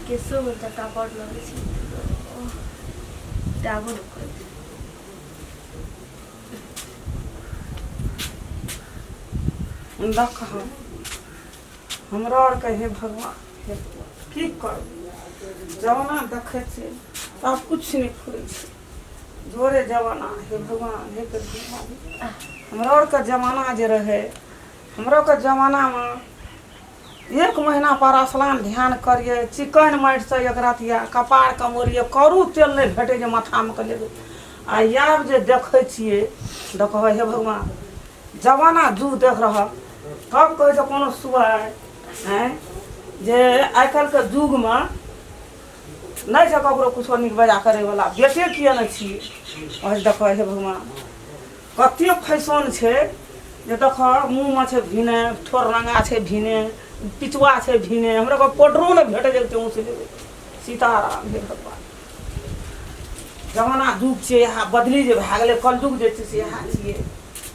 केशोमे चक्का बड़ लगै छै दाबो ने करै छै। देख हमरो आरके हे भगवान हे भगवान की करबै जमाना देखै छियै तऽ आब किछु नहि फुरै छै जोरे जमाना हे भगवान हे भगवान हमरो आरके जमाना जे रहै हमरो आरके जमानामे एक महीना पर स्नान ध्यान करियै चिकन माटिसँ एक रतिया कपार कमोरियै करू तेल नहि भेटै जे माथामे कऽ लेबै आ आब जे देखै छियै देखबै हे भगवान जमाना जुग देख रहल तब कहै छै कोनो सुआइ आँय जे आइ काल्हिके जुगमे नहि छै ककरो किछो नीक बेजा करैवला बेटे किए नहि छियै कहै छै देखऽ हे भगवान कतेक फैशन छै जे देखऽ मुँहमे छै भिने ठोर रङ्गा छै भिने पिचुआ छै भिने हमरा को पाउडरो नहि भेटै छै ऊँच लेबै सीताराम हे भगवान जमाना जुग छै इएह बदली जे भए गेलै कलयुग जे छै से इएह छियै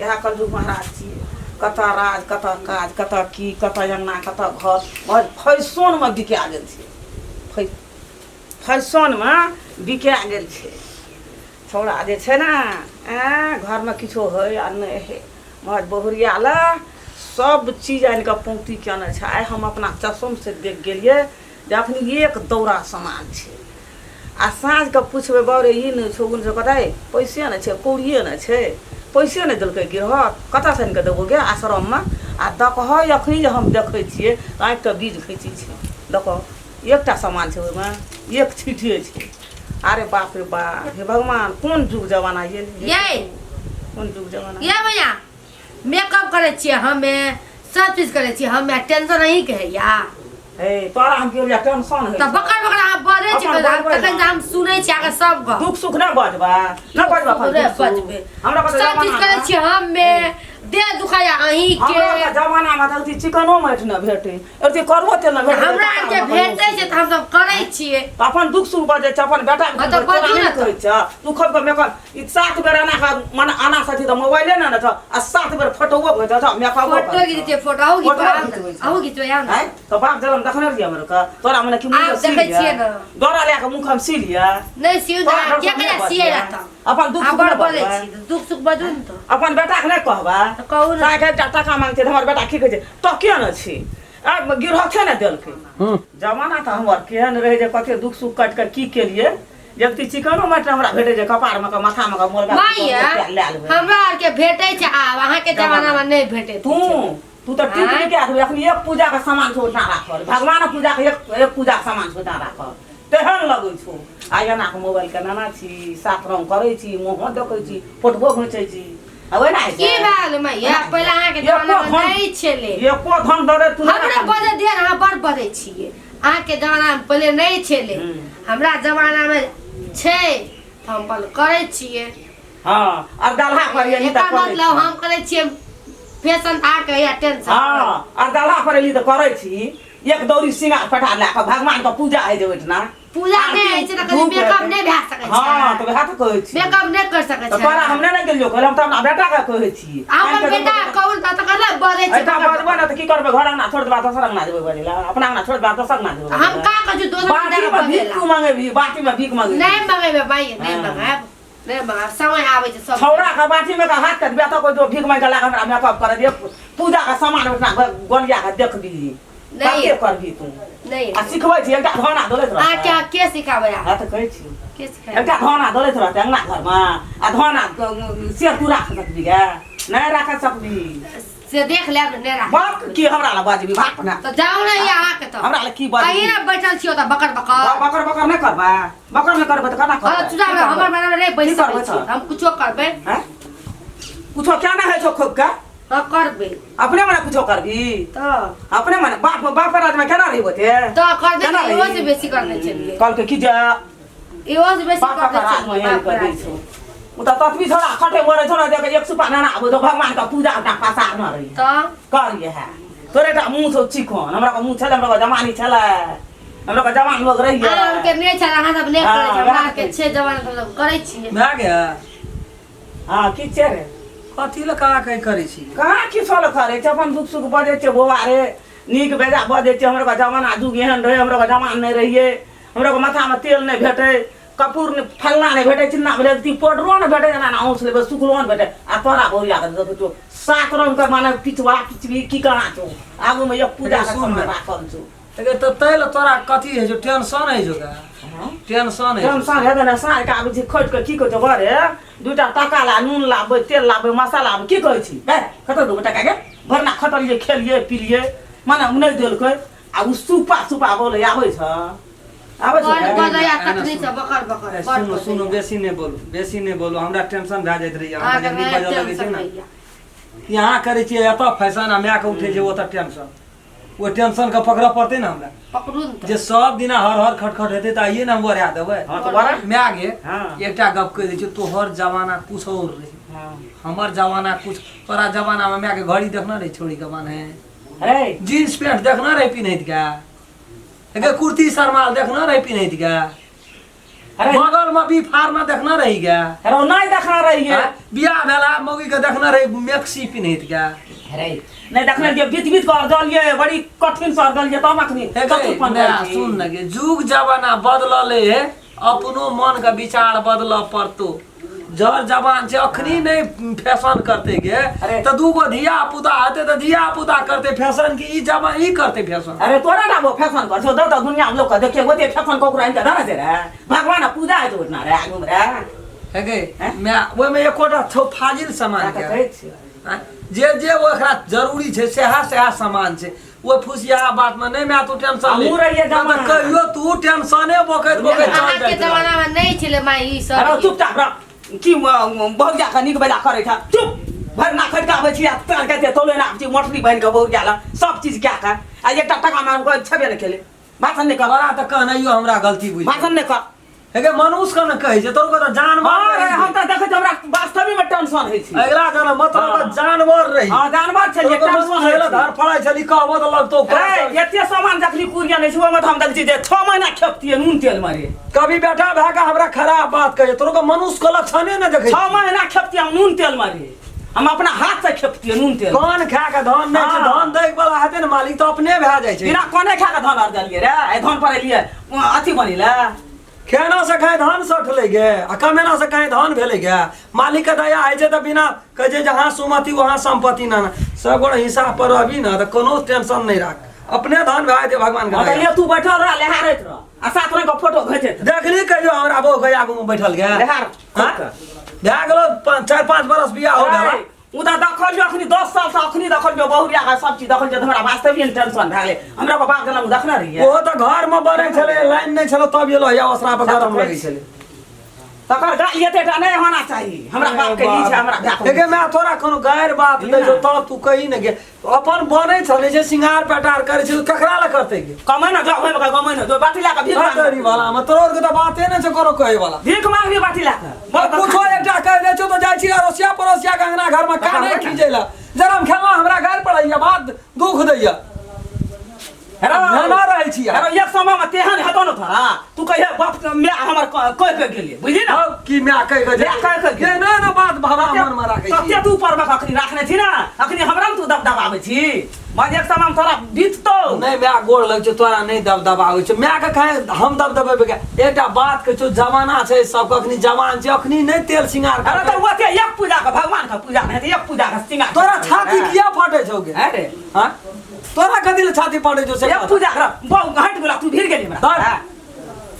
इएह कलयुग महाराज छियै कतऽ राज कतऽ काज कतऽ की कतऽ अङ्गना कतऽ घर बस फैशनमे बिका गेल छै फैशनमे बिका गेल छै छौड़ा जे छै ने एँ घरमे किछो होइ आ नहि होइ मगर बहुरिया लए सब चीज आनि कऽ पौती केने छै आइ हम अपना चश्मसँ देख गेलियै जे अखनी एक दौरा सामान छै आ साँझके पुछबै बाउ रे ई नहि छौ ओ नहि छौ कहतै पैसे नहि छै कौड़िए नहि छै पैसे नहि देलकै गिरहत कतऽसँ आनि कऽ देबौ गे आश्रममे आ देखहऽ अखनी जे हम देखै छियै तऽ आँखिके बीज घैची छै देखऽ एकटा सामान छै ओहिमे एक छीटिए छै अरे बाप रे बाप हे भगवान कोन जुग जमाना ये ये कोन जुग जमाना ये भैया मेकअप करै छियै हमे सब चीज करै छियै हमे टेंशन अहीं के है या हे तोरा हम केओ टेंशन है तऽ बकर बकर अहाँ बजै छी अपन बजबै तखन ना। हम सुनै छी अहाँके सब गप दुख सुख नहि बजबा नहि बजबा अपन नहि दुख सुख। बजबै। हमरा पता सब चीज करै छियै हमे देह दुखाया अहीं के हमरा के जमाना में तऽ चिकनो माटि नहि भेटै अथी करबो तेल नहि भेटै हमरा आर के भेटै छै तऽ हमसब करै छियै तऽ अपन दुख सुख बजै छै अपन बेटा हँ तऽ तोरा बजू नहि ने तऽ। कहै छै तू खब के मेकअप ई सात बेर एना के मने आना सथी तऽ मोबाइले ने ने छौ आ सात बेर फोटोओ घिचै छौ मेकअपो फोटो घिचै फोटो अहूँ फोटो घिचबै घिचबै छै। अहूँ घिचबै आउ ने आँय तऽ बाप जनम देखने रहियै हमर के तोरा मने कि मुँह आब सी देखै लिअ छियै ने। डोरा लए कऽ मुँह हम सी लिअ नहि सिउ तोरा ने के डर कहिया नहि सियै बजबै। रहता अपन दुख अहाँ सुख बड़ नहि बजै बजबै। छी दुख सुख बजू ने तऽ अपन बेटाके नहि कहबै तऽ कहू ने साँझ एकटा टाका मांगते तऽ हमर बेटा की कहै छै टके ने छी आब गिरहथे ने देलकै जमाना तऽ हमर केहन रहै जे कते दुख सुख काटि कऽ की केलियै जबकि चिकनो मटन हमरा भेटै छै कपारमे के माथामे के मोलबा माय लए लेबै हमरा आर के भेटै छै आब अहाँके जमाना मे नहि भेटै तू तू तऽ टिक आँय? टिक आदमी अखनी एक पूजा के सामान छौ ओहिठाम राखल भगवान पूजा के एक एक पूजा के सामान छौ ओहिठाम राखल तेहन लगै छौ आ एना के मोबाइल के नाना छी सात रंग करै छी मुँहो देखै छी फोटो घिचै छी आ ओहिना होइ की छै भेल मैया पहिले अहाँके एको जमाना मे धन- नहि छलै एको धन दरे तू नहि हमरे राखल। बजै दिअ ने अहाँ बड़ बजै छियै अहाँके जमाना मे पहिले नहि छलै हम्म। हमरा जमाना मे छै तऽ हम अपन करै छियै हँ आर दलहा पर एली तऽ एकर करै मतलब छी। हम करै छियै फैशन आके या टेंशन हँ आर दलहा पर एली तऽ करै छी एक दौरी सिंगार पटा लए कऽ भगवान के पूजा होइ छै ओहिठिना पूजा नहि होइ छै तऽ कनि धूप मेकअप हेतै। नहि भए सकै हँ छै तऽ वएह तऽ कहै छी मेकअप नहि कर सकै तऽ छै तोरा हम नहि ने गेलियौ कहै हम तऽ अपना बेटा के कहै छी अपन बेटा कहू तऽ कथी बजै छै एहिठाम बजबै ने तऽ की करबै घर अंगना छोड़ि देबा दोसर अंगना जेबै बजै लए अपना अंगना छोड़ि देबा दोसर अंगना जेबै हम का कहै छी दोसर बाटी बेटा में के भीख बजेला तू मंगेबही बाटी में भीख मंगेबही नहि मंगेबै भाइ नहि हँ। मंगायब नहि मंगायब समय आबै छै सब छौड़ा के बाटी में के हाथ के बेटा कोई जो भीख मांग के लाके हमरा मेकअप करे दे पूजा के सामान उठना गोलिया के देखबी नहि। कते करबी तू नहि आ सिखबै छी एकटा धोना दौड़ैत अहाँ रहतै के के सिखाबै हँ तऽ कहै छी के सिखाबै एकटा धोना दौड़ैत रहतै अंगना घरमे आ धोना से तू राख सकबी गे नहि राख सकबी से देख लेब ने नहि राख बाप की हमरा लए बजबी बाप ने तऽ जाउ ने ये अहाँके तऽ हमरा लए की बजबी अहीं ने बैठल छियै ओतऽ बकर बकर बकर बकर नहि करबै बकर नहि करबै तऽ केना हँ करबै चुपचाप की करबै? हमर बराबर नहि बैस की सकै करबै छी तऽ? हम कुछो करबै हैं? कुछो क्या नहि होइ छौ खूब के हँ करबै अपने मने कुछो करबी तऽ अपने मने बाप बाप राज में केना रही होते तऽ करबै केना तऽ इहो रही? से बेसी करने छलियै कहलकै की जे इहो से बेसी बाप करने का राज में छलियै आनि बाप कऽ दै राज छौ ओ तऽ ततबी छोड़ा खटे मरे छौ ने देख एक सुपा नाना आबै छौ भगवान के पूजा अपना पसार न रही तऽ करिए है तोरे टा मुँह छौ चिकन हमरा के मुँह छलै हमरा के जवानी छलै हमरा के जवान लोग रहिए अहाँ आरके नहि छल अहाँ सब नहि हँ, करै छी हमरा वएह आरके छै जवान सब करै छियै भए गेल हँ की छै रे कथी लए कहाँ कहीं करै छी कहाँ किछो लए करै छै अपन दुख सुख बजै छै बौआ रे नीक बेजा बजै छियै हमरो जमाना जुग एहन रहै हमरो जमान नहि रहियै हमरो माथामे तेल नहि भेटै कपूर नहि फल्लाँ नहि भेटै चिन्ना भेटै ती पाउडरो नहि भेटै एना औंस लेबै सुखलो नहि भेटै आ तोरा बहुरिया के देखै छौ सात रंगके माने पिछवा पिछवी की कहाँ छौ आगूमे एक पूजाके सुन सामान ने। राखल छौ एगे तऽ तै लए तोरा कथी होइ छौ टेंशन होइ छौ का टेंशन होइ छौ टेंशन हेतै ने साँझके आबै छी खटि कऽ की कहै छौ घरे दूटा टाका ला नून लाबै तेल लाबै मसाला लाबै की कहै छी बे कतऽ देबै टाका के भरना खटलियै खेलियै पिलियै माने नहि देलकै आ ओ सुपा सुपा बोलै आबै छ आबै छ बड़ ने? बजैया एना तखनी सुन। से बकर बकर ए, बड़ सुनू सुनू बजैया। बेसी नहि बोलू बेसी नहि बोलू हमरा टेंशन भए जाइत रहैया हमरा अहाँके जखनी नया बजऽ लगै छै टेंशन ने होइया। यहाँ करै छियै एतऽ फैशन आ मायके उठै छै ओतऽ टेंशन ओ टेंशन के पकड़ऽ पड़तै ने हमरा पकड़ू ने तऽ। जे सब दिना हर हर खटखट हेतै तऽ आइए ने हम ओढ़ा देबै हँ तऽ बड़ा माय गे हँ एकटा गप कहि दै छियौ तोहर जमाना कुछ और रहै हँ हमर जमाना कुछ तोरा जमाना में माय के घड़ी देखना रही छोड़ी के बान्हे अरे जीन्स पैंट देखना रही पिन्हैत के एके कुर्ती शर्माल देखना रही पिन्हैत के अरे बगल में बी फार्मा देखना रही के अरे नहीं देखना रही है बियाह भेला मौगी के देखना रही मैक्सी पिन्हैत के अरे नहीं देखने रहिए बीत बीत के अर्गल ये बड़ी कठिन से अर्गल ये तब अखनी हे कतौ गे, पन ना, सुन न गे जुग जमाना बदलले हे अपनो मन के विचार बदलऽ पड़तो जर जवान छै अखनी नहि फैशन करते गे अरे। तऽ दूगो धिया पुता हेतै तऽ धिया पुता करते फैशन की ई जमा ई करते फैशन अरे तोरा ना वो फैशन कर छौ दो तो दुनिया में लोग के देखिए ओते फैशन ककरो आनि के धरे छै रे भगवान पूजा है तो ना रे आगू में रे हे गे हैं? मैं ओहिमे एकोटा छौ फाजिल सामान के कहै छियै आँय? जे जे ओकरा जरूरी छै सएह सएह सामान छै ओहि फुसियाहा बातमे नहि माय तू टेंशन ले हमहूँ रहियै नहि तऽ जमाना। कहियो तू टेंशने बोकैत बोकैत चल अहाँके जाइत रहै। जमानामे नहि छलै माय ई अरे सब चुपचाप रह की बहुरिया के नीक बेजा करै छ चुप भरि ना खटि कऽ आबै छी आ तोरा कहै तौले ना आबै छी मोटरी बनि कऽ बहुरिया लग सब चीज कए कऽ आ एकटा टका मांग छेबे नहि केलै भाषण नहि कर तोरा तऽ कहनाइयो हमरा गलती बुझ भाषण नहि कर हे मनुष्य के ने कहै छै तोर के तऽ जानवर हाँ रे रही हम तऽ देखै छी हमरा वास्तविक में टेंशन होइ छै अगिला जनम मे तोर के हाँ। जानवर रही हाँ जानवर छलियै तोर के टेंशन मनुष्य होइ छलै छै धर फड़ाइ छली कहबो तऽ लगतौ रे एते सामान जखनी कुरिया नहि छै ओहिमे तऽ हम देखै छी जे 6 महीना खेपतियै नून तेल मे रे कभी बेटा भए के हमरा खराब बात कहै तोर के मनुष्य के लक्षणे ने देखै 6 महीना खेपतियै हम नून तेल मे रे हम अपना हाथ से खेपतियै नून तेल कोन खा के धन नहि छै हाँ। धन दै वाला हेतै ने मालिक तऽ अपने भए जाइ छै बिना कोने खा के धन अरजलियै रे एहि धन पर एलियै अथी बनेला खेना से कहीं धान सठलै गे आ कमेना से कहीं धान भेलै गे मालिक के दया होइ छै तऽ बिना कहै छै जहाँ सुमति वहाँ सम्पत्ति ना सब गोटे हिसाब पर रहबी ने तऽ कोनो टेंशन नहि राख अपने धान भए जेतै भगवान के हाँ, तऽ दया ले तू बैठल रह लेहारैत रह आ सात रंग के फोटो घिचैत रह। देखली कहियो हमरा बहू के आगू में बैठल गे लेहार हाँ? भए गेलो 4-5 बरस बियाह हो गेल ओ तऽ देखलियो अखनी 10 साल से अखनी देखलियो बहुरिया के सब चीज देखलियो तऽ हमरा वास्तविक टेंशन भए गेलै हमरा बाप जनम देखने रहियै ओहो तऽ घर में बनै छलै लाइन नहि छलै तब एलो या ओसरा पर गरम लगै छलै तकर गाली एतेटा नहि होना चाही हमरा बाप के ई छै हमरा भाय के एगे मैं तोरा कोनो गैर बात दै छौ तब तू कही ने गे अपन बनै छलै जे सिंगार पेटार करै छै ककरा लए करतै गे कमै ने जाओ होइमे कमै ने जो बाटी लए कऽ भीख तोरी वाला मे तोरा के तऽ बाते नहि छै कोनो कहै वाला भीख मांगबी बाटी लए कऽ कुछो एकटा कहि दै छौ तऽ जाइ छी अड़ोसिया पड़ोसिया के अंगना घर मे काने खींचै लए जरम खेलना हमरा गारि पड़ैया बात दुख दैया ना रहै छी अरे एक समय में तेहन हेतो न थोड़ा तू कहिए बाप मैं हमर कह के गेलिए बुझली ना की मैं कह के मैं कह के ये ना ना बात भावा मन में राखै छी तते तू ऊपर में अखनी राखने छी ना अखनी हमरा तू दबदबाबै छी मैं एक समय में थोड़ा बीततो नहीं मैं गोड़ लग छौ तोरा नहीं दबदबाबै छौ मैं के कहे हम दबदबेबै के एकटा बात कहै छौ जमाना छै सब अखनी जवान छै अखनी नहीं तेल सिंगार अरे तो ओते एक पूजा के भगवान के पूजा नहीं एक पूजा के सिंगार तोरा छाती किया फटे छौ गे अरे हां तोरा कथी ले छाती पड़े जो से एक पूजा कर बहु हट गेला तू भिड़ गेली हमरा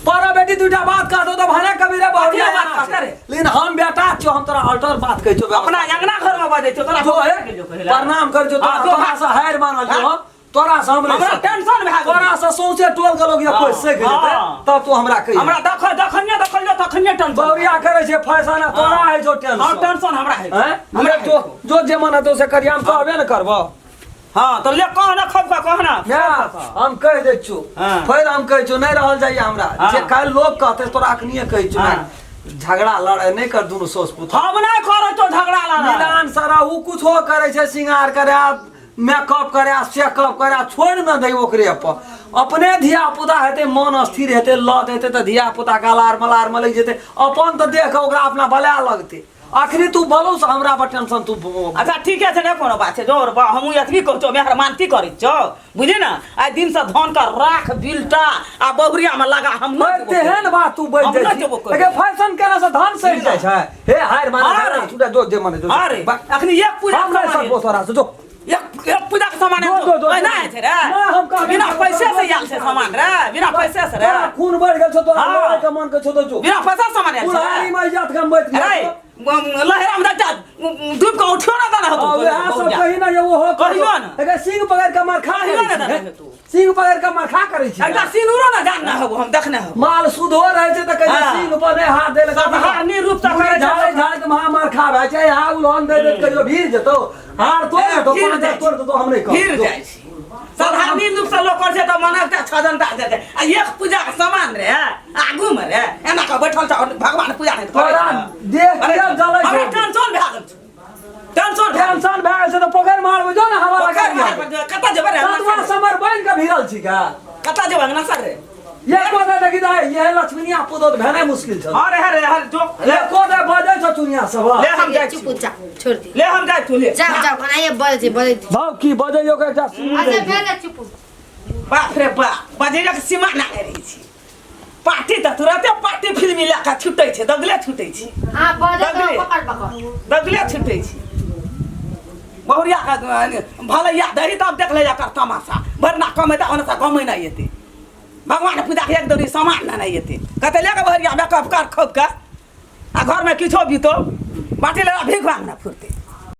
पर बेटी दूटा बात कह दो तो भने कभी रे बहुरिया बात कहते रे लेकिन हम बेटा छियो हम तोरा अल्टर बात कहै छियो अपना अंगना घर में बजै छियो तोरा जो है प्रणाम कर जो तोरा तोरा से हार मानल जो हम तोरा से हम हमरा टेंशन भए गेल तोरा से सौंसे टोल गेलो कि कोई सीख जेतै तब तू हमरा कहि हमरा देख देखनिए देखलियो तखनिए टेंशन बहुरिया करै छै फैशन तोरा है जो टेंशन हां टेंशन हमरा है हमरा जो जो जे मन हेतौ से करिया हम कहबे ने करबो हाँ तो ले कह ना खब का कह ना हम कह दै छियो हाँ। फेर हम कहै छियो नहि रहल जाइए हमरा हाँ। जे काल्हि लोग कहते तोरा अखनिए कहै छियो हाँ। झगड़ा लड़ाई नहि कर दुनू साउस पुतोह हम नहीं करै तो झगड़ा लड़ा मिलान सारा उ कुछो करै छै सिंगार करे मेकअप करे सेकअप करे छोड़ि न दै ओकरे पर अपने धिया पुता हेतै मन स्थिर हेतै लत हेतै तऽ धिया पुता के अलार मलार मे लागि जेतै अपन तऽ देख कऽ ओकरा अपना बला लगतै अखनी तू बोलू से हमरा पर टेंशन तू अच्छा ठीके छै, नहि कोनो बात छै। जोर बा, हमहूँ एतबी कहै छौ, मेहरबानी करै छौ, बुझली ने? आइ दिन से धान के राख बिलटा आ बहुरिया में लगा, हम नहि देबो। तेहन बात तू बैठ हम जाइ नहि छी। देबो कहियो। एके फैशन केला से धान सड़ि जाइ छै। हे हारि माने अरे। धान छुटा जो जे माने जो। अरे अखनी एक पूजा हम नहि सकबो तोरा से, जो। एक एक पूजा के सामान जो, जो, जो। ओहिना होइ छै रे? नहि, हम कहबे बिना नहि पैसे करबो। से आयल छै सामान रे, बिना पैसे से रे। तोरा खून बढ़ि गेल छौ तोरा। हाँ। लड़ाइ के मन के छौ तऽ जो। बिना पैसा से सामान आयल छै बुढ़ारी में इज्जत कमबैत रे। लहरा में जा डूब के उठियो ना दाना हाँ, होतो। वएह सब कही ना जे ओहो कहियो ना। एकर सिंह पकड़ के मार खा कहियो करै ना छी, दादा हे। तू। सिंह पकड़ के मार खा करै छी। एकटा सिनूरो ना जानना हो, हम देखने हो। माल सुधो रहै छै तऽ कहै छै हाँ। सिंह पर नहि हाथ दै लए। साधारणी रूप से करै छै। झाड़े झाड़े के महा मार खा भए छै। हा उलहन दे देत, कहियो भीड़ जेतौ, हार तोड़ देतौ, भीड़ पाँच जाइ तोड़ देतौ, हम नहि कहब। फिर जाइ छी। साधारण रूप से लोग करै छै तऽ मन एकटा छजनता जेतै आ एक पूजा के सामान रे आगू में रे एना के बैठल छ, भगवान पूजा नहि करै तोरा छै। देह अरे, के जलै हमरा छौ। टेंशन भए गेल छै, टेंशन भए गेल। टेंशन भए गेल छै तऽ पकड़ि मारबै, जो ने हवा लगा पकड़ मार, कतऽ जेबै रे? सतवा समर बनि के भिड़ल छी का? कतऽ जेबै अंगना सर रे? ये को दे देखी दे, ये लक्ष्मीनिया पुदो तऽ भेनाइ मुश्किल छल। अरे हरे हरे जो ये को दे बजै छौ चुनिया सब। ले हम जाइ छी। चुप जा, छोड़ दी। ले हम जाइ छी, ले। जाओ जाओ, ओनाहिए बजै छै, बजै छै। भाव की बजैयो के एकटा सुन। अच्छा भेलै, चुप। बाप रे बाप, बजैके सीमा ना रहै छै। पार्टी तऽ तुरते पार्टी फिल्मी लए कऽ छुटै छै, दगले छुटै छै। हाँ बजै तो दगले। पकड़ पकड़ दगले छुटै छै। बहुरिया के भलैया दही तब देख ले एकर तमाशा। भरना कमेता ओना से कमै नहि एतै, भगवान पूजा के एक दौरी सामान नहि एतै। कतै ले के बहुरिया मेकअप कर खोप के आ घरमे किछो बीतो बाटी ले भीख मांगना फुरतै।